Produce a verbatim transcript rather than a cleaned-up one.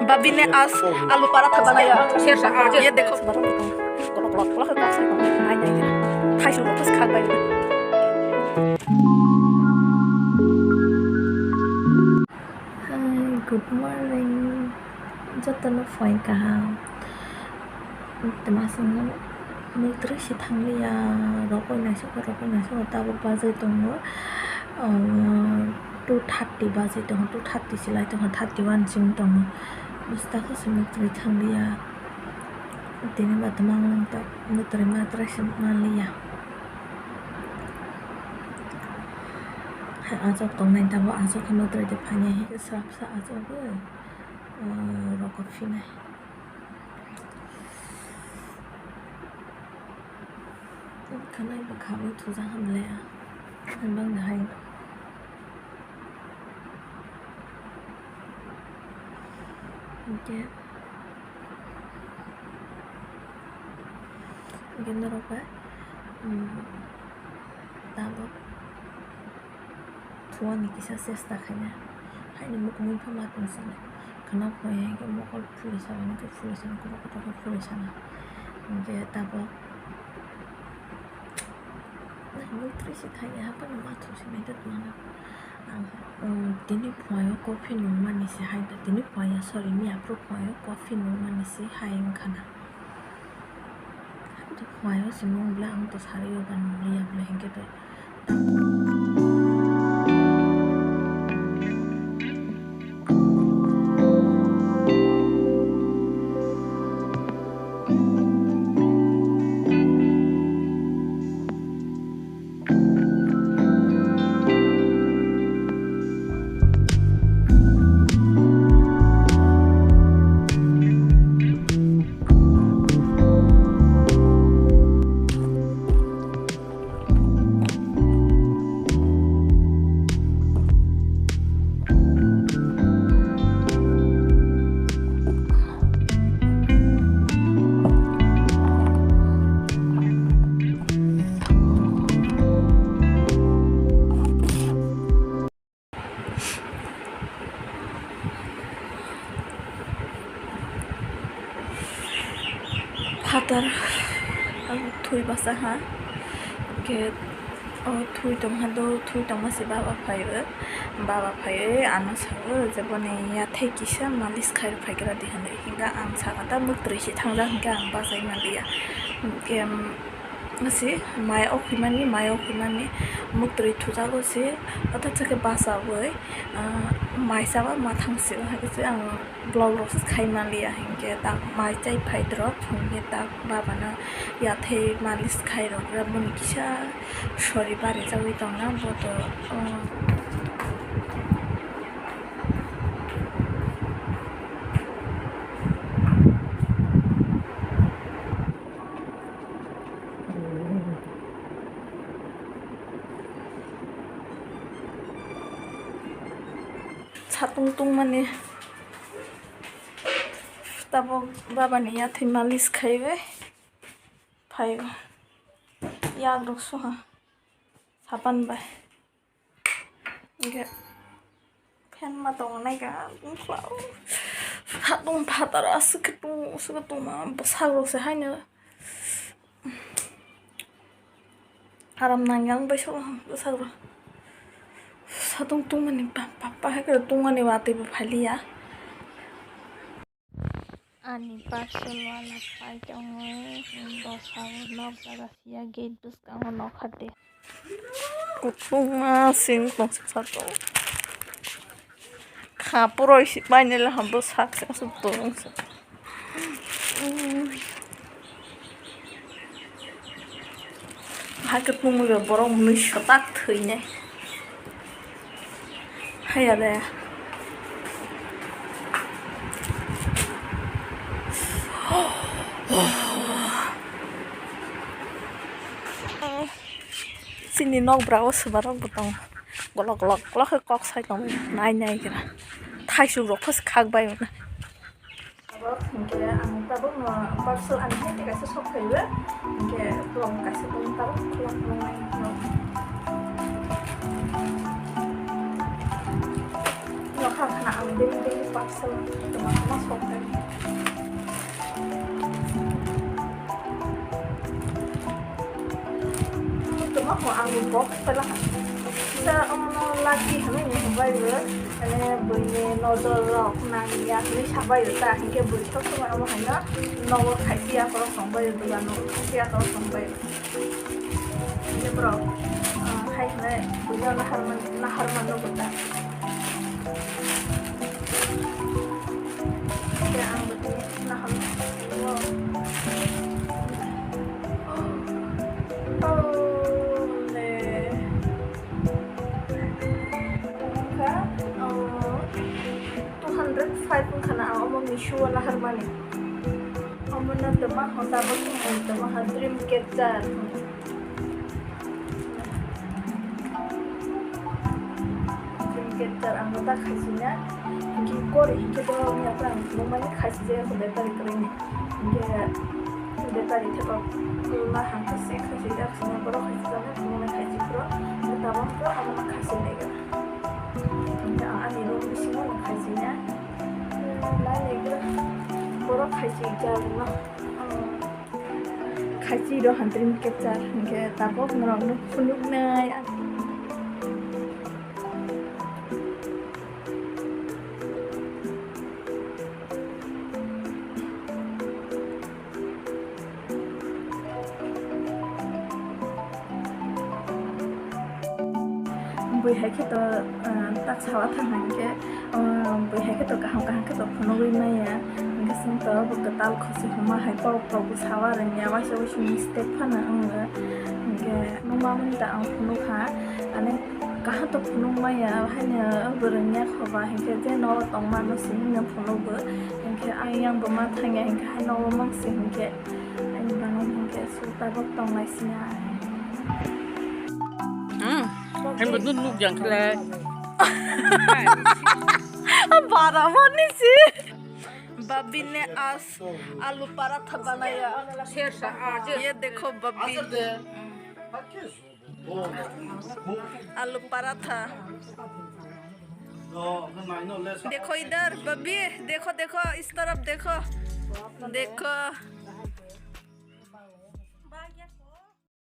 भाभी ने आज आलू पराठा बनाया। ये देखो। Hi, good morning. Jotono phai kaham. Tama songno mwtrwi se thangliya, rokoi naisukha, rokoi naisukha, tabuk bajai tongo, um, two thirty bajai tongo, two thirty se lai tongo, thirty one simi tongo. Bwswk khe se mwtrwi thangliya. Tini ba tama wngta mwtrwi matrai se manliya. Hai achuk tongnai tabuk, achuk khe mwtrwi de phainai, hai khe swrapsa achuk bo, uh, rokoi phinai. Khwnai bwkha bo thujak hamle, ang bang hai. Hwnkhe, hwnkhe norok bai, um, tabuk. Thuani kisa chesta khaina, haini mukumui pha ma tong sini. Khwna phunai hwnkhe mokol phuli sana, hwnkhe phuli sana, kotor kotor khe phuli sana. Hwnkhe tabuk, nai mwtrwi se thani haphano ma thok sini tei tongna. Ang, um, tini phunaio coffee nungmani se hai da, tini phunaio, sorry, miya phuru phunaio coffee nungmani se hai wngkha na. Phunaio se nung bwle ang to sari o ba nung liya bwle hinkhe to. Phatar, ang thwi basa ha, hwnkhe o thwi tong ha do, thwi tongma se baba phai o, baba phai o ano sa o je boni yathai kisa malis khai rw phai gra di hinwi, hwnkhe ang saka ta mwtrwi se thangjak hwnkhe ang bachai manliya, hwnkhe. Si mai o khwimani, mai o khwimani mwtrwi thujago se, o ta chakhe bachaui, ah, mai chaba mathang se, hai se ang vlog rok se khai manliya, hinkhe tak mai chai phai drop, hinkhe tak baba no yathai malis khai rok gra, boni kisa sori bari jagui tongna, bo to, oh. Satung tungmani tabuk babani yathai malis khaiwi phaiwi yak rok suha sapan bai. Hingke fan ma tongo nai ka, wngkha o. Satung phatar aswk khe tung, aswk khe tungma bwsarok se haino. Aram nangya wng bai sabo bwsarok. Satung tungmani pa, pa, pa hai khe tungmani watwi bo phailiya. Ani parcel wala phai tongo, bwsao nok jaga siya gate bwskango nokha de. Kutung ma sing tongsa satung. Kha puroi si painela hambo sak sak su tong sa. Hai khe tongmwi ba borok mwnwi swtak thwinai. Haiya de. Chini nok bwrao swmarok bo tongo. Golok golok golok khe kok sai tongo. Nai nai khe. Thaisuk rok khe khak bai mano. Tabuk hinkhe ang tabukno parcel ani haino kaisa sok phaiwi, hinkhe vlog kaisa tong tabuk khulok khulok nai no. Daily daily parcel tongma tongma sok khe. Tongma kho ang box pela ha. Kisa omo lucky hinwi ni hambai bo. Mane buini nojor rok nang ya hinwi sabai ta hinkhe bui sok sok omo haino nogo khaisi ya khorok tongbai bo ya nogo khaisi ya khorok tongbai. Ini bro, ah, hai hai, punya nahar man, nahar man lo kita. Ya, ang betul nahar. Wow. Oh, le. Ka, oh, two hundred five wngkha na, ang omo Meesho o nahar mani. Omo no tongma honda bo tongmani tongma ha dream catcher. Dream catcher ang no ta khaisina. Hingke kori hingke to ya ta ang tongmani khaisijak ya battery kwrwi ni. Hingke battery thepa ma hangke se khaisijak sini borok khaisijak na tongmani khaisi pro. Tabang pro abo ma khaisi naiga. Hingke ang ani room bisingo no khaisina. Nai naiga borok khaisijak no. Khachi do hantri ni kepchar hingke tabok norok no phunuknai. Bui hai khe to, ah, tak sawa thang hai khe, ah, bui hai khe to kaham kaham khe to phunugwi maya. Hingke chwng to bo kwtal khosi hwnma hai kok tok bo sawa rwngya, waisa waisa mistake phano wngo. Hingke nukma mani ta ang phunukha, ani kaham to phunuk maya, haino bwrwngya khoba, hingke je nogo tongma no simi no phunugo. Hingke ayang bo ma thangya, hingke hai nogo mang se hingke ani bangwi hingke su tabok tongnai sina. Hmm, hai bo nuk nuk jang khe le. Bara mani si. Babi ne as alu paratha banaya. Ye dekho babi. Alu paratha. Dekho idhar babi, dekho, dekho, is taraf dekho. Dekho.